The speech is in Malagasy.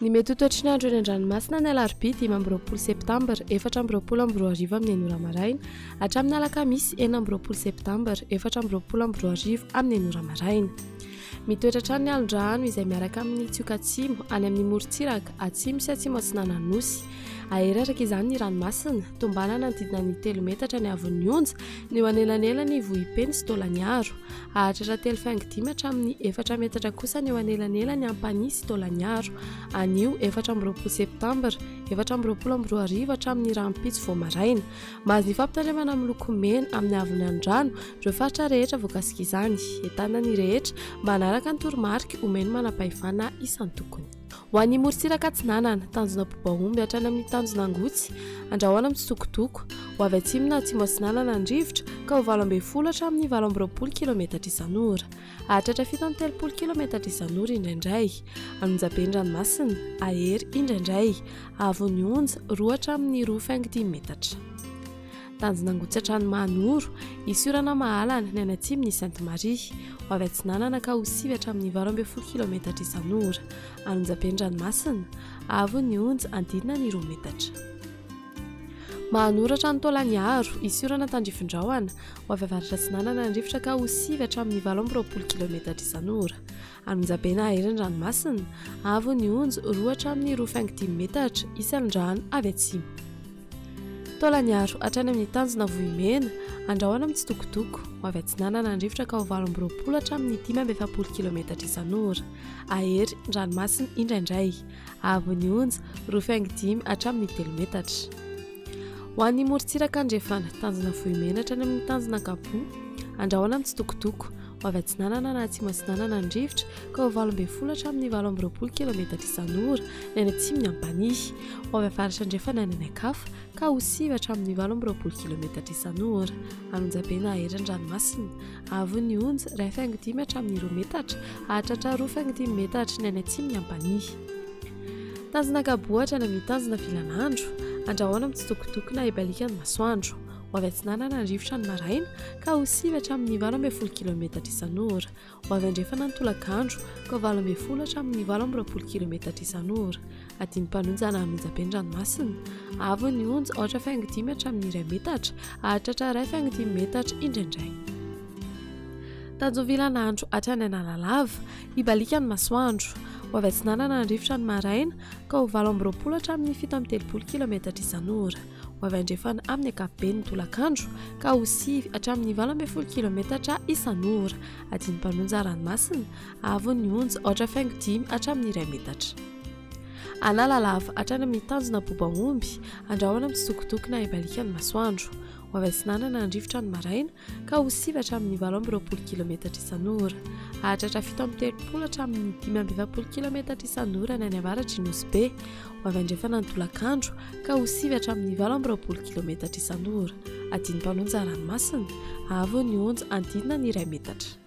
Ny mety ho toetry ny andro eny an-dranomasina ny alarobia 25 septambra 2024 amin'ny enina ora maraina hatramin'ny alakamisy 26 septambra 2024 amin'ny enina ora maraina. Mitoetra hatrany ny alon-drano izay miaraka amin'ny tsioka atsimo any amin'ny morontsiraka atsimo sy atsimo atsinanan'ny Nosy. Ahery araka izany ny ranomasina, tombanana hanodidina ny telo metatra ny haavon'ny onja ny eo anelanelan'i Vohipeno sy Taolagnaro. Hahatratra telo faingo dimy hatramin'ny efatra metatra kosa ny eo anelanelan'i Ampanihy sy Taolagnaro, anio 24 septambra 2024 hatramin'ny rahampitso vao maraina. Mahazo ny fampitandremana miloko mena amin'ny haavon'ny andrano ireo faritra rehetra voakasik'izany. Entanina ny rehetra mba hanaraka ny toromarika omen'ny manam-pahefana isan-tokony. Ho an'ny morontsiraka atsinanana, tanjona Bobaomby hatrany amin'ny tanjona Angotsy, andrahoana mitsitokotoko. Ho avy atsimo na atsimo atsinanana ny rivotra ka ho 18 hatramin'ny 28 kilometatra isan'ora. Hahatratra 37 kilometatra isan'ora indraindray. An'Onjabe ny ranomasina, hahery indraindray. Haavon'ny onja, 2 hatramin'ny 2 faingo dimy metatra. Tanjona Angotsy hatrany Mahanoro, hisy orana mahalana ny any atsimon'i Sainte Marie. Ho avy atsinanana ka ho 9 hatramin'ny 18 kilometatra isan'ora. An'Onjabe ny ranomasina, avo ny onja, anodidina ny 2 metatra. Mahanoratra ny Taolagnaro, hisy orana tandrifin-drahona. Ho avy avaratra atsinanana ny rivotra ka ho 9 hatramin'ny 28 kilometatra isan'ora. An'Onjabe na hahery ny ranomasina, avo ny onja, 2 hatramin'ny 2 faingo dimy metatra, isan'ny avy atsimo. Taolagnaro hatrany amin'ny tanjona Vohimena, andrahona mitsitokotoko, ho avy atsinanana ny rivotra ka ho 28 hatramin'ny 45 kilometatra isan'ora. Hahery ny ranomasina indraindray. Avo ny onja, 2 faingo dimy hatramin'ny 3 metatra. Ho an'ny morontsiraka andrefana, tanjona Vohimena hatrany amin'ny tanjona Ankapo, andrahona mitsitokotoko, ho avy atsinanana na atsimo atsinanana ny rivotra ka ho 18 hatramin'ny 28 kilometatra isan'ora ny any atsimon'i Ampanihy. Ho avy avaratra andrefana ny any ankafa ka ho 9 hatramin'ny 28 kilometatra isan'ora. An'Onjabe na hahery ny ranomasina. Avo ny onja, 1 faingo dimy hatramin'ny 2 metatra, hahatratra 2 faingo dimy metatra ny any atsimon'i Ampanihy. Tanjona Ankaboa hatrany amin'ny tanjona Vilanandro. Andrahona mitsitokotoko na hibaliaka ny masoandro. Ho avy atsinanana ny rivotra ny maraina ka ho 9 hatramin'ny 18 kilometatra isan'ora. Ho avy andrefana ny tolakandro ka ho 18 hatramin'ny 28 kilometatra isan'ora. Adinam-panonjana amin'Onjabe ny ranomasina. Avo ny onja, aotra faingo dimy hatramin'ny iray metatra, hahatratra iray faingo dimy metatra indraindray. Tanjom-vilanandro hatrany Analalava, hibaliaka ny masoandro. Ho avy atsinanana ny rivotra ny maraina ka ho 28 hatramin'ny 37 kilometatra isan'ora. Ho avy andrefana amin'ny ankapobeny ny tolakandro ka ho 9 hatramin'ny 18 kilometatra isan'ora. Adinam-panonja ranomasina, avo ny onja, aotra faingo dimy hatramin'ny iray metatra. Analalava hatrany amin'ny tanjona Bobaomby, andrahona mitsitokotoko na hibaliaka ny masoandro. Ho avy atsinanana ny rivotra ny maraina ka ho 9 hatramin'ny 28 kilometatra isan'ora. Hahatratra 37 hatramin'ny 45 kilometatra isan'ora ny any avaratr'i Nosy Be. Ho avy andrefana ny tolakandro ka ho 9 hatramin'ny 28 kilometatra isan'ora. Adinam-panonja ranomasina, avo ny onja, anodidina ny iray metatra.